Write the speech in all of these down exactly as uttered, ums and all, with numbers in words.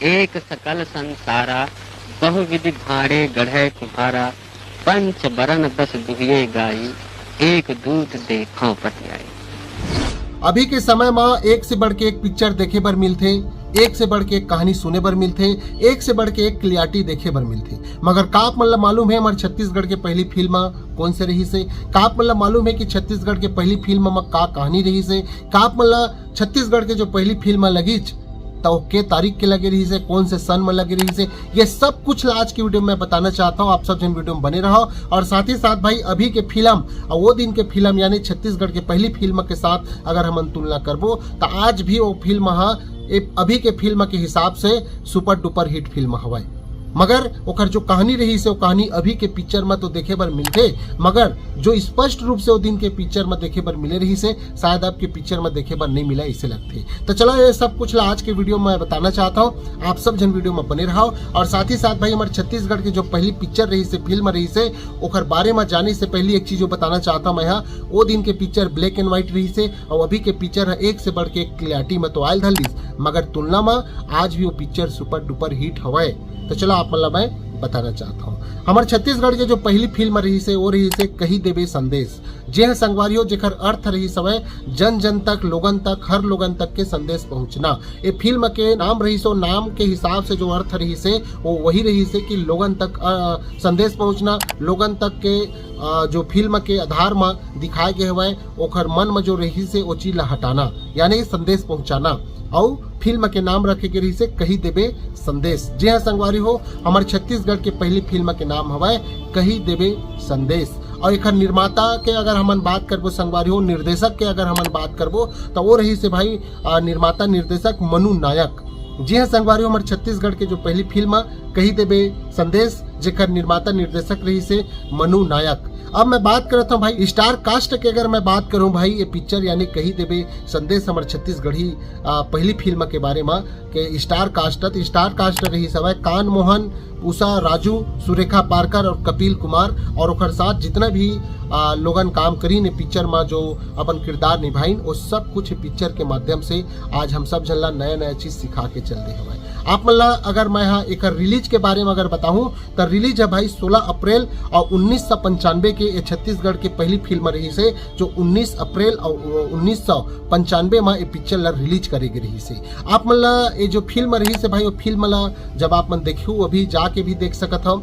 एक सकल संसारा, बहुविधि भांड़े गढ़े कुम्हारा, पंच बरन दस दुहिये गाई, एक दूत देखौं पतियाई। अभी के समय म एक से बढ़ के एक पिक्चर देखे बर मिलथे, एक से बढ़ के एक कहानी सुने बर मिलथे, एक से बढ़ के एक क्लियारिटी देखे बर मिलथे। मगर का आप मन ल मालूम हे हमर छत्तीसगढ़ के पहली फिल्म कोन से रहिस हे? का आप मन ल मालूम हे कि छत्तीसगढ़ के पहली फिल्म म का कहानी रहिस हे? का आप मन ल छत्तीसगढ़ के जो पहली फिल्म लगिस त ओ के तारीख के लगे रहिस हे, कोन से सन म लगे रहिस हे, ये सब कुछ ला आज की वीडियो में बताना चाहता हूँ। आप सब झन वीडियो में बने रहो। और साथ ही साथ भाई, अभी के फिल्म और वो दिन के फिल्म, यानी छत्तीसगढ़ के पहली फिल्म के साथ अगर हमन तुलना करबो, त आज भी वो फिल्म हा ए-, अभी के फिल्म के हिसाब से सुपर डुपर हिट फिल्म हवय। मगर ओकर जो कहानी रहिस हे, वो कहानी अभी के पिक्चर में तो देखे बर मिलथे, मगर जो स्पष्ट रूप से वो दिन के पिक्चर में देखे बर मिले रहिस हे, शायद अब के पिक्चर में देखे बर नहीं मिला, ऐसे लगथे। तो चलो, ये सब कुछ ला आज के वीडियो में बताना चाहता हूँ, आप सब झन वीडियो में बने रहो। और साथ ही साथ भाई, हमर छत्तीसगढ़ के जो पहली पिक्चर रहिस हे, फिल्म रहिस हे, ओकर बारे में जाने से पहले एक चीज जो बताना चाहता हूँ मैं, हाँ, वो दिन के पिक्चर ब्लैक एंड व्हाइट रहिस हे, और अभी के पिक्चर है एक से बढ़ के एक क्लियरिटी में तो आयल धलिस, मगर तुलना में आज भी वो पिक्चर सुपर डुपर हिट हवय। तो चलो, आप मन ला मैं बताना चाहता हूँ, हमर छत्तीसगढ़ के जो पहली फिल्म रहिस हे, वो रहिस हे कही देबे संदेश। जे ह संगवारी हो, जेकर अर्थ रहिस हवय जन जन तक, लोगन तक, हर लोगन तक के संदेश पहुंचना। ए फिल्म के नाम रहिस, वो नाम के हिसाब से जो अर्थ रहिस हे, वो वही रहिस हे कि लोगन तक, अ, संदेश पहुंचना, लोगन तक के, अ, जो फिल्म के आधार म दिखाए गे हवय, ओकर मन म जो रहिस हे, वो चीज ला हटाना, यानी संदेश पहुंचाना। अउ फिल्म के नाम रखे गे रहिस हे कही देबे संदेश। जी हाँ संगवारी हो, हमर छत्तीसगढ़ के पहली फिल्म के नाम हवय कही देबे संदेश। और एकर निर्माता के अगर हमन बात करबो संगवारी हो, निर्देशक के अगर हमन बात करबो, तो वो रहिस हे भाई, अ, निर्माता निर्देशक मनु नायक। जी हाँ संगवारी हो, हमर छत्तीसगढ़ के जो पहली फिल्म कही देबे संदेश, जेकर निर्माता निर्देशक रहिस हे मनु नायक। अब मैं बात करत हूँ भाई, स्टार कास्ट के अगर मैं बात करूँ भाई, ये पिक्चर यानी कही देबे संदेश हमर छत्तीसगढ़ी, आ, पहली फिल्म के बारे में के स्टार कास्ट, तो स्टार कास्ट रहिस हवय कान मोहन, उषा राजू, सुरेखा पारकर और कपिल कुमार, और ओकर साथ जितना भी, आ, लोगन काम करीन ए पिक्चर में, जो अपन किरदार निभाइन, वो सब कुछ पिक्चर के माध्यम से आज हम सब झन ला नया नया चीज सिखा के चल दे हवय। आप मन ला अगर मैं हा एकर रिलीज के बारे में अगर बताहूँ, त रिलीज है भाई सोलह अप्रैल और उन्नीस सौ पंचानवे के। ये छत्तीसगढ़ के पहली फिल्म रहिस हे, जो उन्नीस अप्रैल और उन्नीस सौ पंचानवे में ये पिक्चर ला रिलीज करे गे रहिस हे। आप मन ला ये जो फिल्म रहिस हे भाई, वो फिल्म ला जब आप मन देखहू, अभी जाके भी देख सकत हव,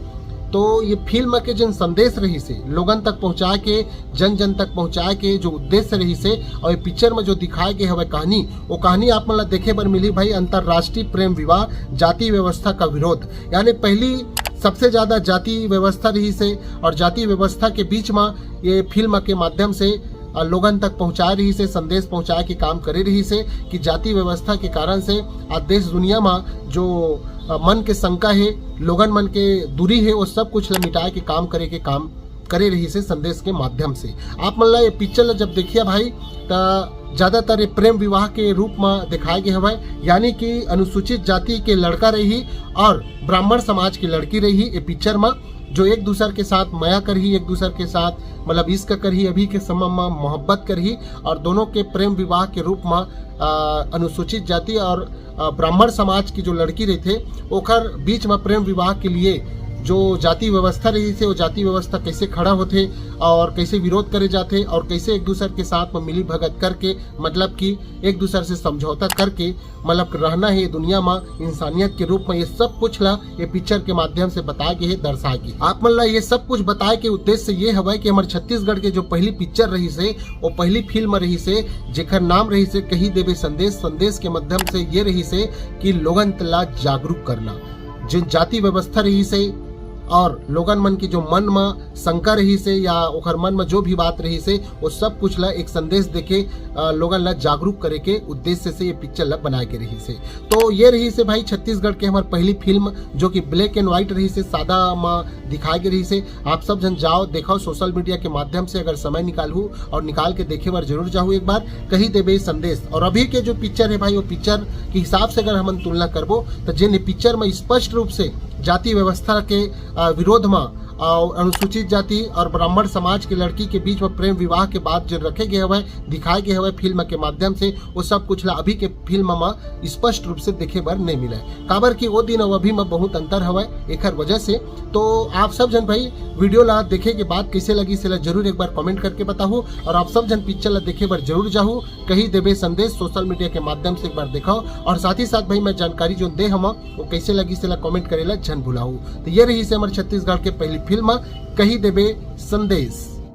तो ये फिल्म के जन संदेश रहिस हे, लोगन तक पहुंचाए के, जन जन तक पहुंचाए के जो उद्देश्य रहिस हे, और ये पिक्चर में जो दिखाए गे हवय कहानी, वो कहानी आप मन ला देखे बर मिली भाई, अंतर्राष्ट्रीय प्रेम विवाह, जाति व्यवस्था का विरोध। यानी पहली सबसे ज्यादा जाति व्यवस्था रहिस हे, और जाति व्यवस्था के बीच में ये फिल्म के माध्यम से, अ, लोगन तक पहुंचाए रहिस हे, संदेश पहुंचाए के काम करे रहिस हे कि जाति व्यवस्था के कारण से आज देश दुनिया में जो, अ, मन के शंका हे, लोगन मन के दूरी हे, वो सब कुछ ल मिटाए के काम करे के काम करे रहिस हे संदेश के माध्यम से। आप मन ला ये पिक्चर ला जब देखिया भाई, त ज्यादातर ये प्रेम विवाह के रूप में दिखाए गे हवय, यानी कि अनुसूचित जाति के लड़का रही और ब्राह्मण समाज की लड़की रही ये पिक्चर में, जो एक दूसर के साथ मया करही, एक दूसर के साथ मतलब इश्क करही, अभी के समय में मोहब्बत करही, और दोनों के प्रेम विवाह के रूप में, अ, अनुसूचित जाति और, अ, ब्राह्मण समाज की जो लड़की रहिथे, ओकर बीच में प्रेम विवाह के लिए जो जाति व्यवस्था रहिस हे, वो जाति व्यवस्था कैसे खड़ा होथे और कैसे विरोध करे जाथे और कैसे एक दूसर के साथ में मिली भगत करके, मतलब कि एक दूसर से समझौता करके, मतलब रहना हे दुनिया में इंसानियत के रूप में, ये सब कुछ ला ये पिक्चर के माध्यम से बताए गे हे, दर्शाए गे। आप मन ला ये सब कुछ बताए के उद्देश्य ये हवय कि हमर छत्तीसगढ़ के जो पहली पिक्चर रहिस हे, वो पहली फिल्म रहिस हे, जेकर नाम रहिस हे कही देबे संदेश। संदेश के माध्यम से ये रहिस हे कि लोगन ला जागरूक करना, जो जाति व्यवस्था रहिस हे और लोगन मन के जो मन म शंका रहिस हे या ओकर मन म जो भी बात रहिस हे, वो सब कुछ ला एक संदेश देके, अ, लोगन ला जागरूक करे के उद्देश्य से ये पिक्चर ला बनाए गे रहिस हे। तो ये रहिस हे भाई छत्तीसगढ़ के हमर पहली फिल्म, जो कि ब्लैक एंड व्हाइट रहिस हे, सादा म दिखाए गे रहिस हे। आप सब झन जाओ, देखो, सोशल मीडिया के माध्यम से अगर समय निकालहू और निकाल के देखे बर जरूर जाहू एक बार, कही देबे संदेश। और अभी के जो पिक्चर हे भाई, वो पिक्चर के हिसाब से अगर हमन तुलना करबो, तो जेन पिक्चर में स्पष्ट रूप से जाति व्यवस्था के, अ, विरोध में और अनुसूचित जाति और ब्राह्मण समाज के लड़की के बीच में प्रेम विवाह के बात जो रखे गए हवय, दिखाए गए हवय फिल्म के माध्यम से, वो सब कुछ ला अभी के फिल्म में स्पष्ट रूप से देखे बर नहीं मिले, काबर कि वो दिन और अभी में बहुत अंतर हवय। एकर वजह से तो आप सब झन भाई वीडियो ला देखे के बाद कैसे लगी, सेला जरूर एक बार कमेंट करके बताहू, और आप सब झन पिक्चर ला देखे बर जरूर जाहू। कही देबे संदेश सोशल मीडिया के माध्यम से एक बार देखाओ, और साथ ही साथ भाई मैं जानकारी जो दे हमा वो कैसे लगी, सेला कमेंट करेला झन भुलाहू। तो ये रही से हमारे छत्तीसगढ़ के पहली फिल्म कही देबे संदेश।